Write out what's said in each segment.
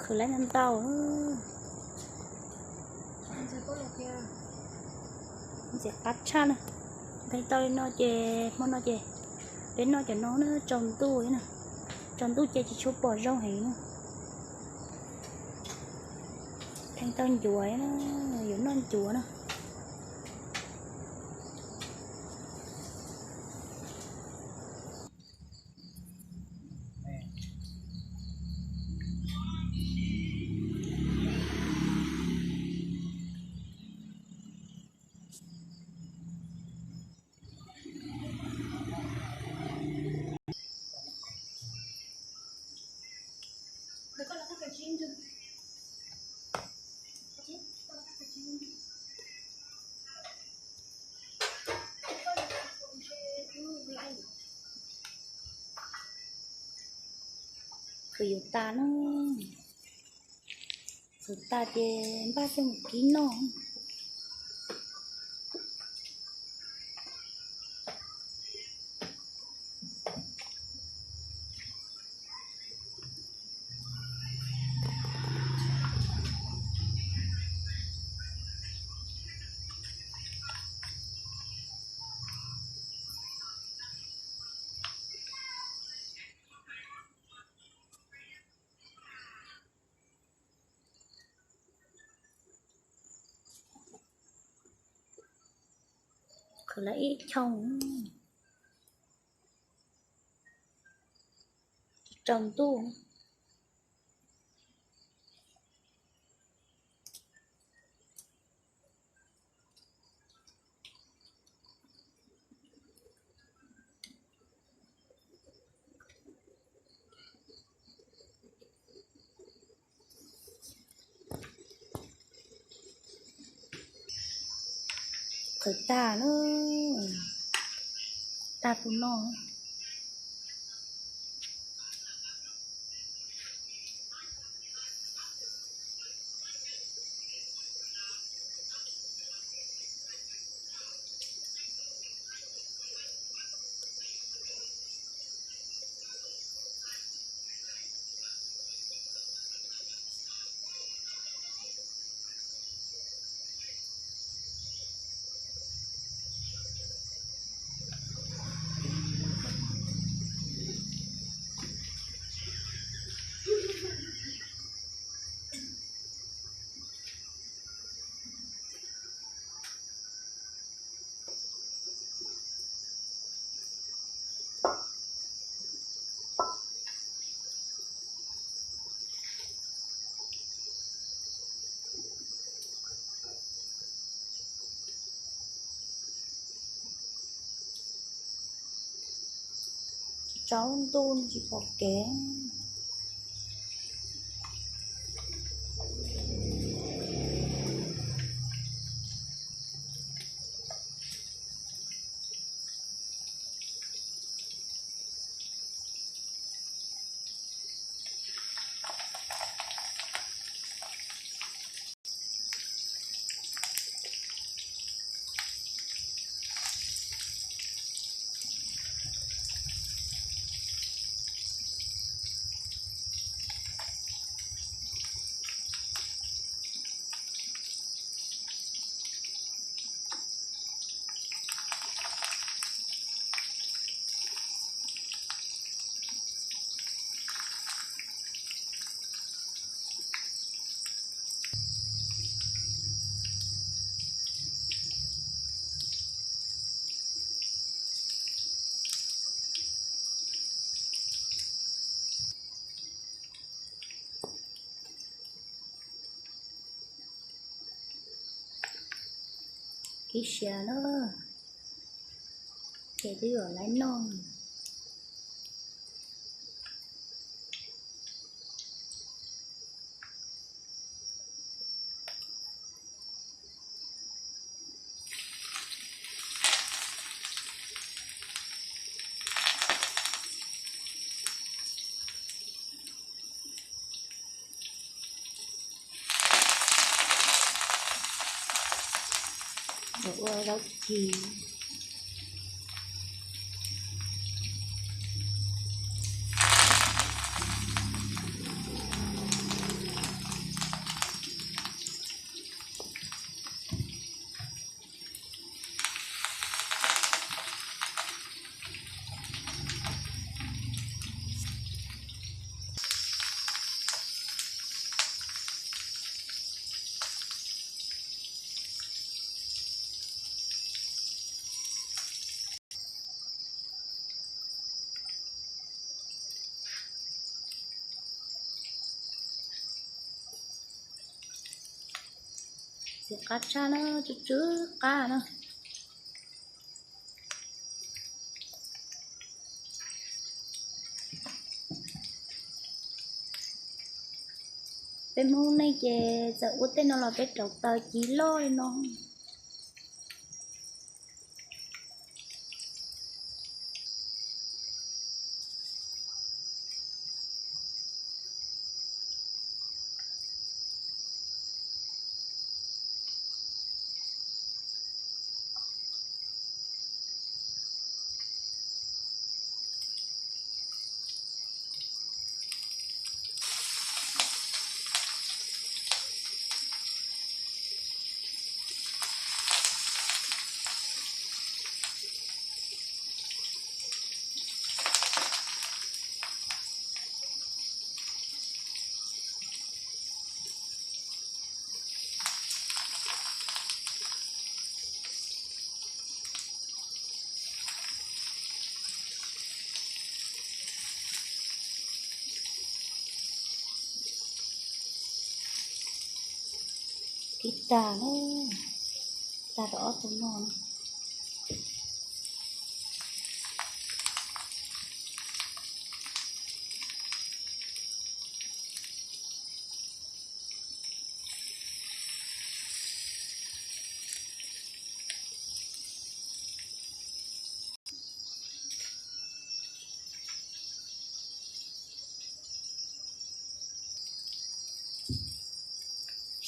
Khwv lawv ntau ntau. Ntxim qab tshaj na. Nqi tau li no ces hmo no ces peb noj cov no na, tsaus ntuj na. Tsaus ntuj ces tsis tshua pom zoo heev na. Theej tau ncuav, yuav noj ncuav na. Khwv yuav tas na. Khwv tas ces npaj xwb mus kib noj. Khwv lawv ib choo, tsaus ntuj. Khwv tag na, tag tus no. Tsaus ntuj tsis pom kev. Kib siav na, ces twb yuav laiv noj. Ua zaub kis. Qab tshaj na, tsw tsw qab na. Peb Hmoob neej ces txawm ua tej no los peb rauv taws ci loj li no. Tib tag na, tag rau ob tug no na.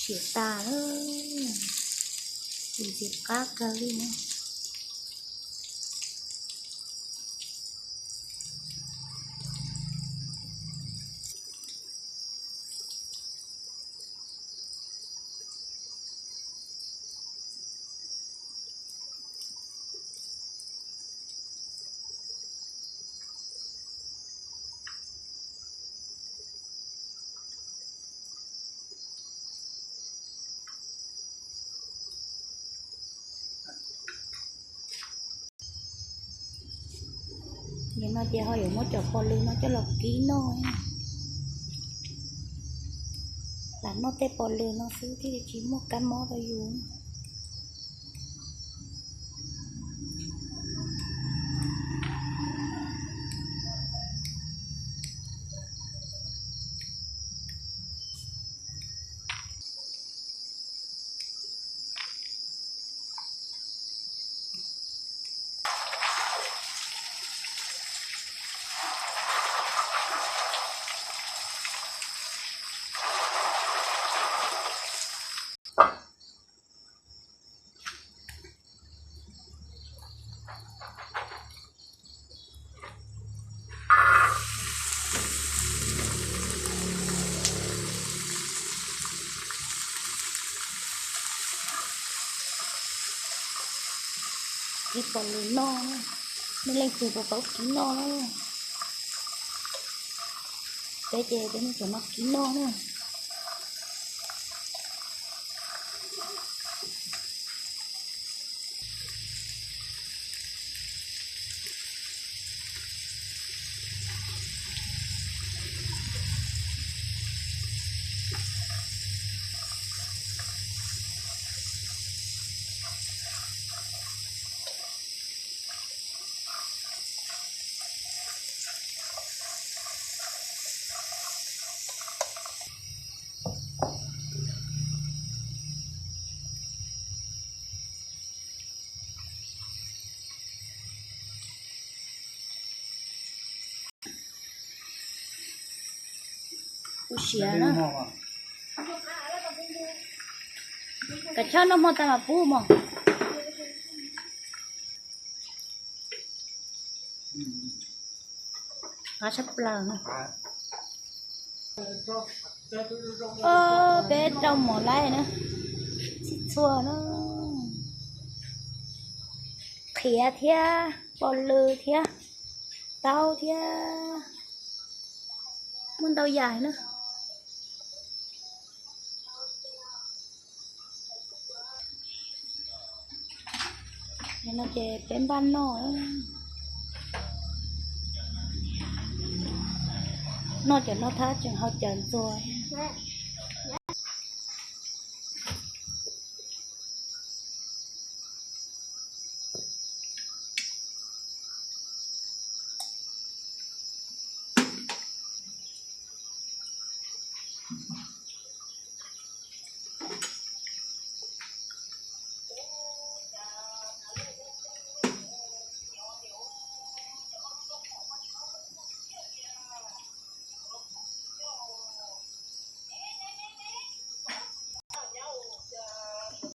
Siav tas lawm, ntxim qab kawg li na. Nim no ces ho yuav muab cov pos lws no coj los kib noj. Lam noj tej pos lws no xwb thiaj li tsis muaj kab mob rau yus. Kib pos lws noj, nej leej twg puas paub kib noj na? Peb ces peb muab cov no kib noj na. Kuv siav na. Kav tsij noj hmo tas mam pub mog. Qab tshaj plaws na. Peb rau mov laij na, txhij txhua na, qhiav thiab, pos lws thiab, taub thiab, muaj ntau yam na. No ces peb npaj noj, noj cov no thab tseem haus cawv ntxuag thiab.